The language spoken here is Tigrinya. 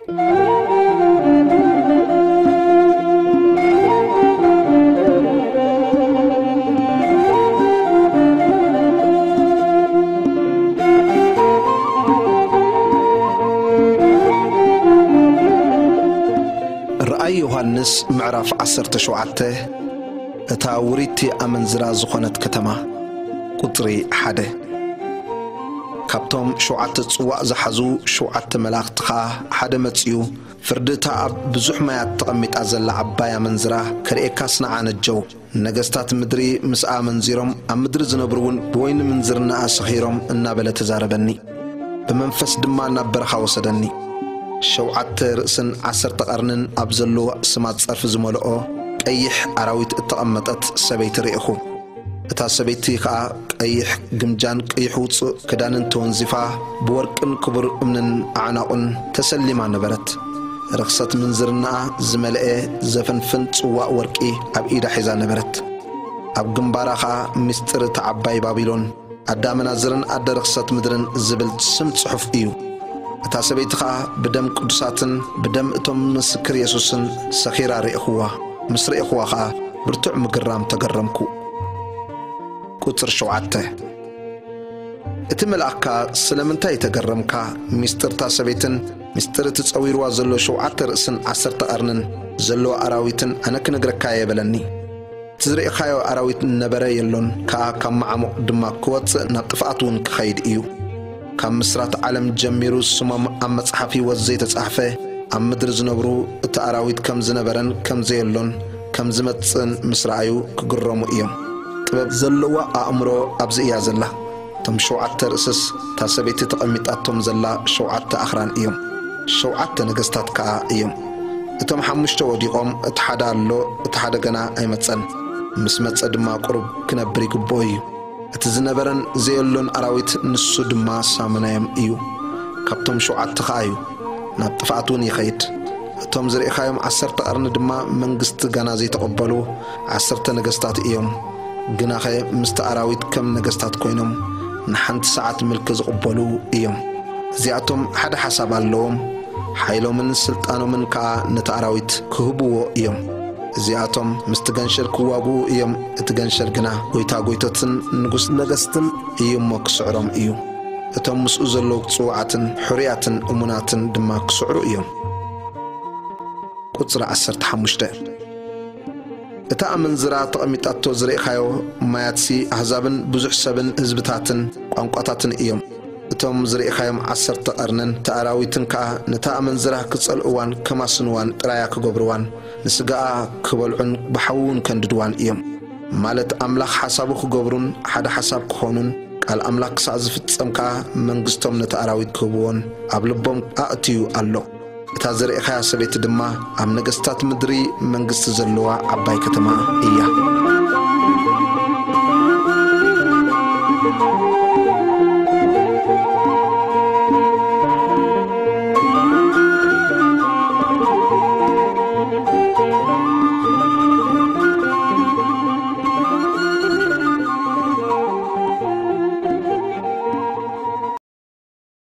ራእይ ዮሃንስ ምዕራፍ ዓሰርተ ሸውዓተ። እታ ውሪቲ ኣመንዝራ ዝኾነት ከተማ። ቁጽሪ ሓደ። ካብቶም ሸውዓተ ጽዋእ ዝሓዙ ሸውዓተ መላእኽቲ ኸኣ ሓደ መጺኡ፣ ፍርዲ እታ ኣብ ብዙሕ ማያት ተቐሚጣ ዘላ ዓባይ ኣመንዝራ ከርእየካስ ንዓ ነጀው። ነገስታት ምድሪ ምስኣ ኣመንዚሮም፣ ኣብ ምድሪ ዝነብሩ እውን ብወይኒ ምንዝርናኣ ሰኺሮም እናበለ ተዛረበኒ። ብመንፈስ ድማ ናብ በረኻ ወሰደኒ። ሸውዓተ ርእስን ዓሰርተ ቀርንን ኣብ ዘለዎ ኣስማት ጸርፊ ዝመልኦ ቀይሕ ኣራዊት እተቐመጠት ሰበይቲ ርኢኹ። እታ ሰበይቲ ኸኣ ቀይሕ ግምጃን ቀይሕ ውጹእ ክዳንን ተወንዚፋ፣ ብወርቅን ክቡር እምንን ኣዕናቑን ተሰሊማ ነበረት። ርኽሰት ምንዝርናኣ ዝመልአ ዘፍንፍን ጽዋእ ወርቂ ኣብ ኢዳ ሒዛ ነበረት። ኣብ ግንባራ ኸኣ ምስጢር እታ ዓባይ ባቢሎን፣ ኣዳ ኣመናዝርን ኣደ ርኽሰት ምድርን ዝብል ስም ጽሑፍ እዩ። እታ ሰበይቲ ኸኣ ብደም ቅዱሳትን ብደም እቶም ምስክር የሱስን ሰኺራ ርኢኽዋ። ምስ ርኢኽዋ ኸኣ ብርቱዕ ምግራም ተገረምኩ። ቁጽሪ ሸውዓተ። እቲ መልኣክ ከኣ፣ "ስለምንታይ ተገረምካ? ምስጢር እታ ሰበይትን ምስጢር እቲ ጸዊርዋ ዘሎ ሸውዓተ ርእስን ዓሰርተ ቀርንን ዘለዎ ኣራዊትን ኣነ ክነግረካ እየ" በለኒ። እቲ ዝርኢኻዮ ኣራዊት ነበረ የሎን፣ ከኣ ካብ መዓሙቕ ድማ ክወጽእ ናብ ጥፍኣት እውን ክኸይድ እዩ። ካብ ምስራት ዓለም ጀሚሩ ስሞም ኣብ መጽሓፍ ህይወት ዘይተጻሕፈ፣ ኣብ ምድሪ ዝነብሩ እቲ ኣራዊት ከም ዝነበረን ከም ዘየሎን ከም ዝመጽእን ምስ ረኣዩ ክግረሙ እዮም። ጥበብ ዘለዋ ኣእምሮ ኣብዚ እያ ዘላ። እቶም ሸውዓተ ርእስስ እታ ሰበይቲ ተቐሚጣቶም ዘላ ሸውዓተ ኣኽራን እዮም። ሸውዓተ ነገስታት ከኣ እዮም። እቶም ሓሙሽተ ወዲቖም፣ እቲ ሓደ ኣሎ፣ እቲ ሓደ ገና ኣይመጸን። ምስ መጸ ድማ ቁሩብ ክነብር ይግብኦ እዩ። እቲ ዝነበረን ዘየሎን ኣራዊት ንሱ ድማ ሳሙናዮም እዩ። ካብቶም ሸውዓተ ኸኣ እዩ። ናብ ጥፍኣት እውን ይኸይድ። እቶም ዝርኢኻዮም ዓሰርተ ቀርኒ ድማ መንግስቲ ጋና ዘይተቐበሉ ዓሰርተ ነገስታት እዮም። ግናኸ ምስቲ ኣራዊት ከም ነገስታት ኮይኖም ንሓንቲ ሰዓት ምልኪ ዝቕበሉ እዮም። እዚኣቶም ሓደ ሓሳብ ኣለዎም። ሓይሎምን ስልጣኖምን ከኣ ነቲ ኣራዊት ክህብዎ እዮም። እዚኣቶም ምስቲ ገንሸል ክዋግኡ እዮም። እቲ ገንሸል ግና ጎይታ ጎይቶትን ንጉስ ነገስትን እዩ እሞ ክስዕሮም እዩ። እቶም ምስኡ ዘለዉ ጽዉዓትን ሕሩያትን እሙናትን ድማ ክስዕሩ እዮም። ቁጽሪ ዓሰርተ ሓሙሽተ። እታ ኣመንዝራ ተቐሚጣቶ ዝርኢኻዮ ማያትሲ ኣህዛብን ብዙሕ ሰብን ህዝብታትን ቋንቋታትን እዮም። እቶም ዝርኢኻዮም ዓሰርተ ቀርንን እቲ ኣራዊትን ከኣ ነታ ኣመንዝራ ክጸልእዋን ከማስንዋን ጥራያ ክገብርዋን፣ ንስጋኣ ክበልዑን ብሓዊ እውን ከንድድዋን እዮም። ማለት ኣምላኽ ሓሳቡ ክገብሩን ሓደ ሓሳብ ክኾኑን፣ ቃል ኣምላኽ ክሳዕ ዝፍጸም ከኣ መንግስቶም ነቲ ኣራዊት ክህብዎን ኣብ ልቦም ኣእትዩ ኣሎ። እታ ዝርኢኻያ ሰበይቲ ድማ ኣብ ነገስታት ምድሪ መንግስቲ ዘለዋ ዓባይ ከተማ እያ።